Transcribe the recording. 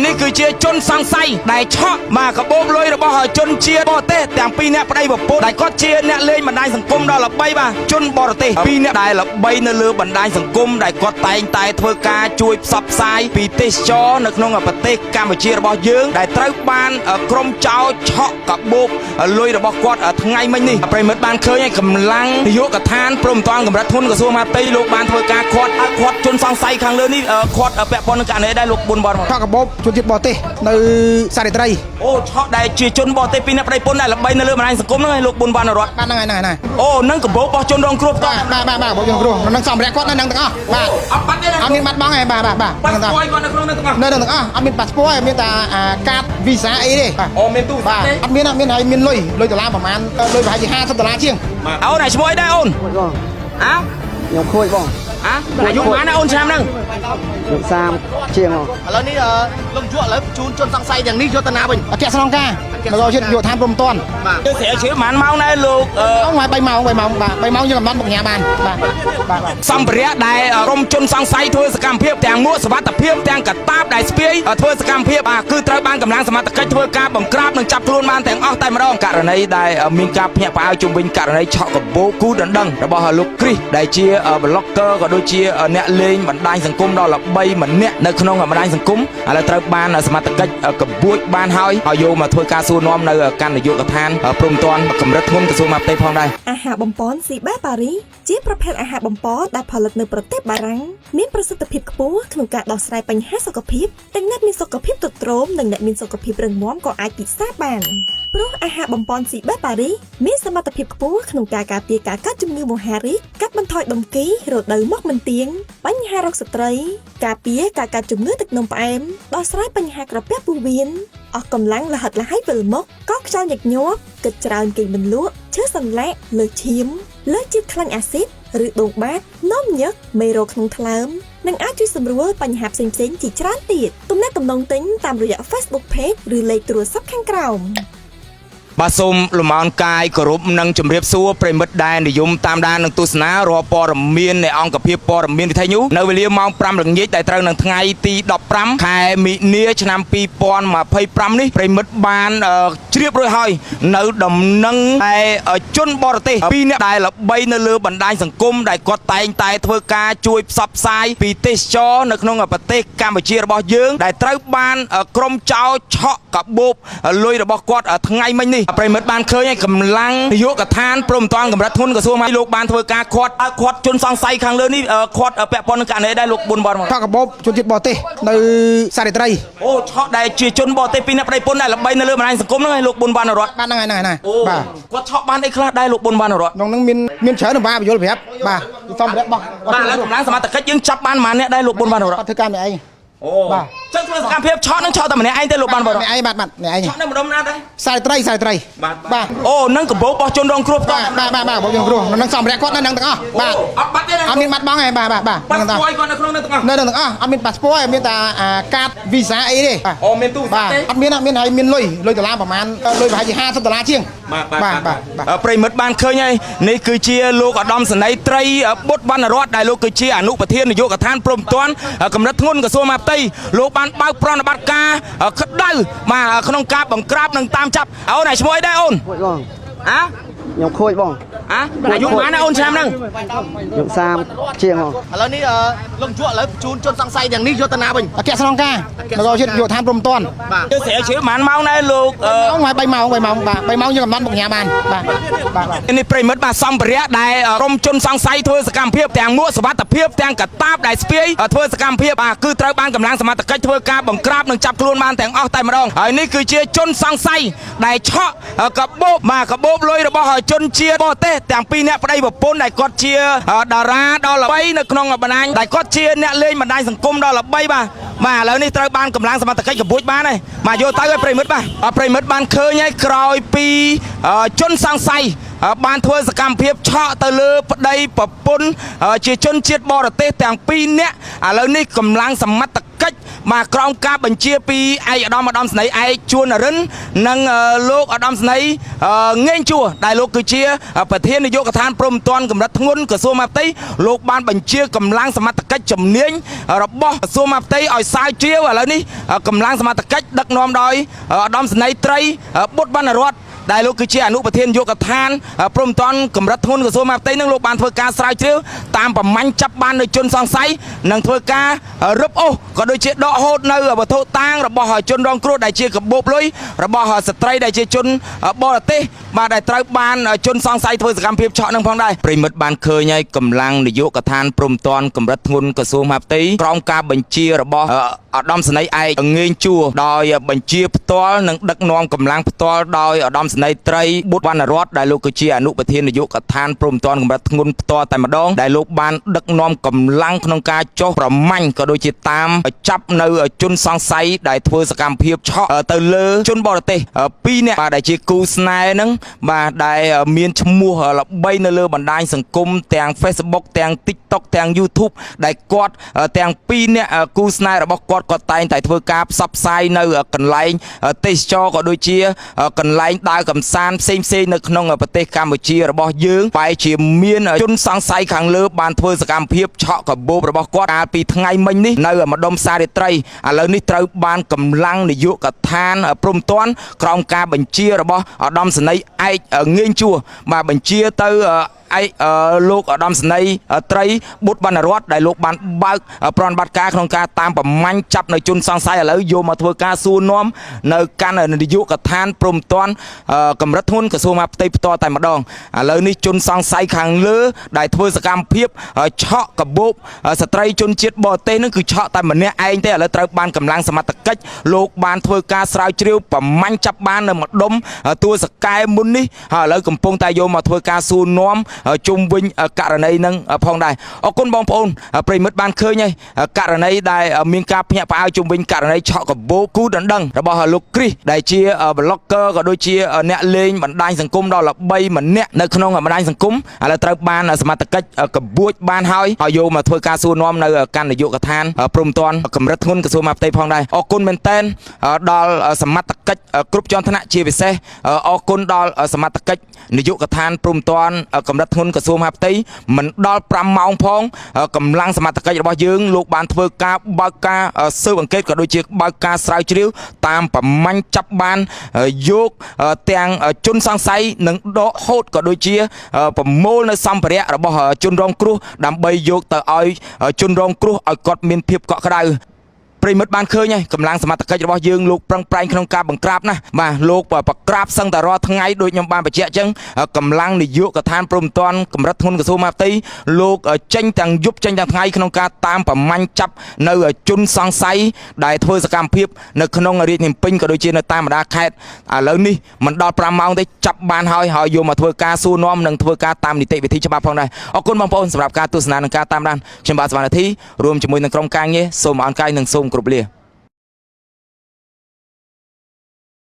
នេះគឺជាជនសង្ស័យដែលឆក់មកកាបូបលុយរបស់ជនជាតិបរទេសទាំងពីរអ្នកប្តីប្រពន្ធដែលគាត់ជាអ្នកលេងបណ្ដាញសង្គមដ៏ល្បីបាទជនបរទេសពីរអ្នកដែលល្បីនៅលើបណ្ដាញសង្គមដែលគាត់តែងតែធ្វើការជួយផ្សព្វផ្សាយពីទេសចរនៅក្នុងប្រទេសកម្ពុជារបស់យើងដែលត្រូវបានក្រុមចោរឆក់កាបូបលុយរបស់គាត់ថ្ងៃមិញនេះប្រិមិត្តបានឃើញហើយកម្លាំងនាយកដ្ឋានព្រមទាំងកម្រិតធ្ងន់ក្រសួងមហាផ្ទៃលោកបានធ្វើការខាត់ខាត់ជនសង្ស័យខាងលើនេះខាត់ពាក់ព័ន្ធនឹងករណីដែរលោកប៊ុនបរ ថកកាបូបជនជាតិបរទេសនៅសារិត្រី អូឆក់ដែលជាជនបរទេសពីរអ្នកប្តីប្រពន្ធដែលល្បីនៅលើបណ្ដាញសង្គមហ្នឹងឯងលោកប៊ុនវណ្ណរត បាទហ្នឹងហើយហ្នឹងហើយ អូនឹងកាបូបរបស់ជនរងគ្រោះផ្ទាល់ បាទបាទបាទបងយងគ្រោះនឹងសម្ភារៈគាត់នៅហ្នឹងទាំងអស់បាទ អត់បាត់ទេណា អត់មានបាត់បង់ទេបាទបាទបាទ បាត់ស្គាល់គាត់នៅក្នុងហ្នឹងទាំងអស់ នៅហ្នឹងទាំងអស់អត់មានប៉ាសពតមានតែអាកាតវីសាអីទេបាទ អូមានទូរស័ បាទ ព្ទទេ អត់មានអត់មានហើយមានលុយលុយដុល្លារប្រហែលលុយប្រហែលជា50ដុល្លារជាង អូនអាឈ្មោះអីដែរអូន ខូចបង អា ខ្ញុំខូចបង អាអាយុប៉ុន្មានណាអូនឆ្នាំហ្នឹង ខ្ញុំ30ជាងបង ឥឡូវនេះលោកជក់ឥឡូវជូនជនសង្ស័យទាំងនេះយកទៅណាវិញ អគ្គស្នងការនគរជាតិយកឋានព្រំតាន់ បាទ យើងស្រាវជ្រាវប៉ុន្មានម៉ោងដែរលោកអឺ អងហើយ3ម៉ោង3ម៉ោងបាទ3ម៉ោងយើងកំណត់មុខញ៉ាបានបាទបាទបាទ សម្ភារៈដែលក្រុមជនសង្ស័យធ្វើសកម្មភាពទាំងមួកសុវត្ថិភាពទាំងកតាបដែលស្ពាយធ្វើសកម្មភាពបាទគឺត្រូវបានកម្លាំងសមត្ថកិច្ចធ្វើការបង្ក្រាបនិងចាប់ខ្លួនបានទាំងអស់តែម្ដងករណីដែលមានការភ្ញាក់ផ្អើលជុំវិញករណីឆក់កាបូបគូដណ្ដឹងរបស់លោកគ្រីសដែលជា blogger ក៏ដូចជាអ្នកលេងបណ្ដាញសង្គមដ៏ល្បីម្នាក់នៅក្នុងបណ្ដាញសង្គមឥឡូវត្រូវបានសមត្ថកិច្ចកបួចបានហើយហើយយកមកធ្វើការសួរនាំនៅកាន់នាយកដ្ឋានព្រំប្រទានកម្រិតធ្ងន់ក្រសួងមហាផ្ទៃផងដែរ អាហារបំប៉នស៊ីបែប៉ារីជាប្រភេទអាហារបំប៉នដែលផលិតនៅប្រទេសបារាំងមានប្រសិទ្ធភាពខ្ពស់ក្នុងការដោះស្រាយបញ្ហាសុខភាពទាំងអ្នកមានសុខភាពទ្រុឌទ្រោមនិងអ្នកមានសុខភាពរឹងមាំក៏អាចពិសាបានព្រោះអាហារបំប៉នស៊ីបែប៉ារីមានសមត្ថភាពខ្ពស់ក្នុងការការពារការកើតជំងឺមហារីកកាត់បន្ថយដុំគីរដូវមកមិនទៀងបញ្ហារោគស្ត្រីការពារការកើតជំងឺទឹកនោមផ្អែមដោះស្រាយបញ្ហាក្រពះពោះវៀនអស់កម្លាំងលហិតលហៃវិលមុខកខ្យល់ញឹកញាប់គិតច្រើនគេងមិនលក់ឈឺសន្លាក់លើសឈាមលើសជាតិខ្លាញ់អាស៊ីតឬដួងបាតនោមញឹកមេរោគក្នុងថ្លើមនិងអាចជួយសម្រួលបញ្ហាផ្សេងៗជាច្រើនទៀតទំនាក់ទំនងទិញតាមរយៈ Facebook Page ឬលេខទូរស័ព្ទខាងក្រោម បាទសូមលំអរកាយគោរពនិងជម្រាបសួរប្រិមិត្តដែលនិយមតាមដាននិងទស្សនារាល់ព័ត៌មាននៃអង្គភាពព័ត៌មានវិថីញូនៅវេលាម៉ោង5ល្ងាចដែលត្រូវនឹងថ្ងៃទី15ខែមិនិនាឆ្នាំ2025នេះប្រិមិត្តបានជ្រាបរួចហើយនៅដំណឹងដែលជនបរទេសពីរនាក់ដែលល្បីនៅលើបណ្ដាញសង្គមដែលគាត់តែងតែធ្វើការជួយផ្សព្វផ្សាយពីទេសចរនៅក្នុងប្រទេសកម្ពុជារបស់យើងដែលត្រូវបានក្រុមចោរឆក់កាបូបលុយរបស់គាត់ថ្ងៃមិញនេះប្រិមិត្តបានឃើញហើយកម្លាំងនាយកដ្ឋានព្រមទាំងកម្រិតធ្ងន់ក្រសួងមហាផ្ទៃលោកបានធ្វើការខាត់ខាត់ជនសង្ស័យខាងលើនេះខាត់ពាក់ព័ន្ធនឹងករណីដែរលោកប៊ុនបរ ថកកាបូបជនជាតិបរទេសនៅសារិត្រី អូឆក់ដែលជាជនបរទេសពីរអ្នកប្តីប្រពន្ធដែលល្បីនៅលើបណ្ដាញសង្គមហ្នឹងឯងលោកប៊ុនវណ្ណរត បាទហ្នឹងហើយហ្នឹងហើយ អូ បាទ គាត់ឆក់បានអីខ្លះដែរលោកប៊ុនវណ្ណរត ក្នុងហ្នឹងមានមានច្រើនបាទបញ្យល់ប្រាប់បាទសម្ភារៈរបស់ បាទឥឡូវកម្លាំងសមត្ថកិច្ចយើងចាប់បានប៉ុន្មានអ្នកដែរលោកប៊ុនវណ្ណរត គាត់ធ្វើការម្នាក់ឯង អូ បាទ ចឹងធ្វើសកម្មភាពឆក់ហ្នឹងឆក់តែម្នាក់ឯងទេលោកបានបរ ម្នាក់ឯងបាទបាទម្នាក់ឯង ឆក់នៅម្ដុំណាដែរ សារិត្រីសារិត្រី បាទ បាទ អូនឹងកាបូបរបស់ជនរងគ្រោះផ្ទាល់ បាទបាទបាទបងយងគ្រោះនឹងសម្ភារៈគាត់នៅហ្នឹងទាំងអស់បាទ អត់បាត់ទេណា អត់មានបាត់បង់ទេបាទបាទបាទ បាត់ ហ្នឹង ស្គាល់គាត់នៅក្នុងហ្នឹងទាំងអស់ នៅហ្នឹងទាំងអស់អត់មានប៉ាសពតមានតែអាកាតវីសាអីទេបាទ អូមានទូរស័ បាទ ព្ទទេ អត់មានអត់មានហើយមានលុយលុយដុល្លារប្រហែលលុយប្រហែលជា50ដុល្លារជាង បាទ បាទបាទបាទ ប្រិមិត្តបានឃើញហើយនេះគឺជាលោកឧត្តមសេនីយ៍ត្រីបុត្រវណ្ណរតដែលលោកគឺជាអនុប្រធាននាយកដ្ឋានព្រំប្រទានកម្រិតធ្ងន់ក្រសួងមហាផ្ទៃលោកបានបើកប្រតិបត្តិការក្តៅបាទក្នុងការបង្ក្រាបនិងតាមចាប់អូនអាឈ្មោះអីដែរអូន ខូចបង អា ខ្ញុំខូចបង អាអាយុប៉ុន្មានណាអូនឆ្នាំហ្នឹង ខ្ញុំ30ជាងបង ឥឡូវនេះលោកជក់ឥឡូវជូនជនសង្ស័យទាំងនេះយកទៅណាវិញ អគ្គស្នងការនគរជាតិយកឋានព្រំតាន់ បាទ យើងស្រាវជ្រាវប៉ុន្មានម៉ោងដែរលោកអឺ អងហើយ3ម៉ោង3ម៉ោងបាទ3ម៉ោងយើងកំណត់មុខញ៉ាបានបាទបាទបាទ នេះប្រិមិត្តបាទសម្ភារៈដែលក្រុមជនសង្ស័យធ្វើសកម្មភាពទាំងមួកសុវត្ថិភាពទាំងកតាបដែលស្ពាយធ្វើសកម្មភាពបាទគឺត្រូវបានកម្លាំងសមត្ថកិច្ចធ្វើការបង្ក្រាបនិងចាប់ខ្លួនបានទាំងអស់តែម្ដងហើយនេះគឺជាជនសង្ស័យដែលឆក់កាបូបបាទកាបូបលុយរបស់ជនជាតិបរទេសទាំងពីរអ្នកប្តីប្រពន្ធដែលគាត់ជាតារាដ៏ល្បីនៅក្នុងបណ្ដាញដែលគាត់ជាអ្នកលេងបណ្ដាញសង្គមដ៏ល្បីបាទបាទឥឡូវនេះត្រូវបានកម្លាំងសមត្ថកិច្ចកបួចបានហើយបាទយកទៅឲ្យប្រិមិត្តបាទប្រិមិត្តបានឃើញហើយក្រោយពីជនសង្ស័យបានធ្វើសកម្មភាពឆក់ទៅលើប្តីប្រពន្ធជាជនជាតិបរទេសទាំងពីរនាក់ឥឡូវនេះកម្លាំងសមត្ថ កិច្ចបាទក្រោមការបញ្ជាពីឯកឧត្តមឧត្តមស្នេហ៍ឯកជួននរិននិងលោកឧត្តមស្នេហ៍ងេងជួដែលលោកគឺជាប្រធាននាយកដ្ឋានព្រំប្រទានកម្រិតធ្ងន់ក្រសួងមហាផ្ទៃលោកបានបញ្ជាកម្លាំងសមត្ថកិច្ចជំនាញរបស់ក្រសួងមហាផ្ទៃឲ្យសាវជ្រាវឥឡូវនេះកម្លាំងសមត្ថកិច្ចដឹកនាំដោយឧត្តមស្នេហ៍ត្រីបុត្រវណ្ណរតន៍ដែលលោកគឺជាអនុប្រធានយកដ្ឋានព្រំប្រទានកម្រិតធ្ងន់ក្រសួងមហាផ្ទៃនឹងលោកបានធ្វើការស្រាវជ្រាវតាមប្រមាញ់ចាប់បាននៅជនសង្ស័យនិងធ្វើការរឹបអូសក៏ដូចជាដកហូតនៅវត្ថុតាងរបស់ជនរងគ្រោះដែលជាកាបូបលុយរបស់ស្ត្រីដែលជាជនបរទេសបាទដែលត្រូវបានជនសង្ស័យធ្វើសកម្មភាពឆក់នឹងផងដែរប្រិមិត្តបានឃើញហើយកម្លាំងនាយកដ្ឋានព្រំប្រទានកម្រិតធ្ងន់ក្រសួងមហាផ្ទៃក្រោមការបញ្ជារបស់ឧត្តមសេនីយ៍ឯកងេងជួដោយបញ្ជាផ្ទាល់និងដឹកនាំកម្លាំងផ្ទាល់ដោយឧត្តមសេនីយ៍ត្រីបុត្រវណ្ណរតន៍ដែលលោកគឺជាអនុប្រធាននាយកដ្ឋានព្រំប្រទានកម្រិតធ្ងន់ផ្ទាល់តែម្ដងដែលលោកបានដឹកនាំកម្លាំងក្នុងការចុះប្រមាញ់ក៏ដូចជាតាមចាប់នៅជនសង្ស័យដែលធ្វើសកម្មភាពឆក់ទៅលើជនបរទេសពីរនាក់បាទដែលជាគូស្នេហ៍ហ្នឹងបាទដែលមានឈ្មោះល្បីនៅលើបណ្ដាញសង្គមទាំង Facebook ទាំង TikTok ទាំង YouTube ដែលគាត់ទាំងពីរនាក់គូស្នេហ៍របស់គាត់ក៏តែងតែធ្វើការផ្សព្វផ្សាយនៅកន្លែងទេសចរក៏ដូចជាកន្លែងដើរកម្សាន្តផ្សេងៗនៅក្នុងប្រទេសកម្ពុជារបស់យើងបែរជាមានជនសង្ស័យខាងលើបានធ្វើសកម្មភាពឆក់កាបូបរបស់គាត់កាលពីថ្ងៃមិញនេះនៅម្ដុំសារិត្រីឥឡូវនេះត្រូវបានកម្លាំងនាយកដ្ឋានព្រំទាន់ក្រោមការបញ្ជារបស់ឧត្តមសេនីយ៍ឯកងេងជួបាទបញ្ជាទៅឯកលោកឧត្តមសេនីយ៍ត្រីបុត្រវណ្ណរតន៍ដែលលោកបានបើកប្រណិប័តការក្នុងការតាមប្រមាញ់ចាប់នៅជនសង្ស័យឥឡូវយកមកធ្វើការសួរនាំនៅកាន់នាយកដ្ឋានព្រំទាន់កម្រិតធ្ងន់ក្រសួងមហាផ្ទៃផ្ទាល់តែម្ដងឥឡូវនេះជនសង្ស័យខាងលើដែលធ្វើសកម្មភាពឆក់កាបូបស្ត្រីជនជាតិបរទេសនឹងគឺឆក់តែម្នាក់ឯងទេឥឡូវត្រូវបានកម្លាំងសមត្ថកិច្ចលោកបានធ្វើការស្រាវជ្រាវប្រមាញ់ចាប់បាននៅម្ដុំទួលសកែមុននេះហើយឥឡូវកំពុងតែយកមកធ្វើការសួរនាំជុំវិញករណីនឹងផងដែរអរគុណបងប្អូនប្រិមិត្តបានឃើញហើយករណីដែលមានការភ្ញាក់ផ្អើលជុំវិញករណីឆក់កាបូបគូដណ្ដឹងរបស់លោកគ្រីសដែលជា blogger ក៏ដូចជាអ្នកលេងបណ្ដាញសង្គមដ៏ល្បីម្នាក់នៅក្នុងបណ្ដាញសង្គមឥឡូវត្រូវបានសមត្ថកិច្ចកបួចបានហើយហើយយកមកធ្វើការសួរនាំនៅកាន់នាយកដ្ឋានព្រំប្រទានកម្រិតធ្ងន់ក្រសួងមហាផ្ទៃផងដែរអរគុណមែនតែនដល់សមត្ថកិច្ចគ្រប់ជាន់ថ្នាក់ជាពិសេសអរគុណដល់សមត្ថកិច្ចនាយកដ្ឋានព្រំប្រទានកម្រិតធ្ងន់ក្រសួងមហាផ្ទៃមិនដល់5ម៉ោងផងកម្លាំងសមត្ថកិច្ចរបស់យើងលោកបានធ្វើការបើកការស៊ើបអង្កេតក៏ដូចជាបើកការស្រាវជ្រាវតាមប្រមាញ់ចាប់បានយកទាំងជនសង្ស័យនិងដកហូតក៏ដូចជាប្រមូលនៅសម្ភារៈរបស់ជនរងគ្រោះដើម្បីយកទៅឲ្យជនរងគ្រោះឲ្យគាត់មានភាពកក់ក្ដៅប្រិមិត្តបានឃើញហើយកម្លាំងសមត្ថកិច្ចរបស់យើងលោកប្រឹងប្រែងក្នុងការបង្ក្រាបណាស់បាទលោកបង្ក្រាបសឹងតែរាល់ថ្ងៃដូចខ្ញុំបានបញ្ជាក់អញ្ចឹងកម្លាំងនាយកដ្ឋានព្រំប្រទានកម្រិតធ្ងន់ក្រសួងមហាផ្ទៃលោកចេញទាំងយប់ចេញទាំងថ្ងៃក្នុងការតាមប្រមាញ់ចាប់នៅជនសង្ស័យដែលធ្វើសកម្មភាពនៅក្នុងរាជធានីភ្នំពេញក៏ដូចជានៅតាមបណ្ដាខេត្តឥឡូវនេះមិនដល់5ម៉ោងទេចាប់បានហើយហើយយកមកធ្វើការសួរនាំនិងធ្វើការតាមនីតិវិធីច្បាប់ផងដែរអរគុណបងប្អូនសម្រាប់ការទស្សនានិងការតាមដានខ្ញុំបាទសវណ្ណធីរួមជាមួយនឹងក្រុមការងារសូមអរកាយនិងសូមគោរពលា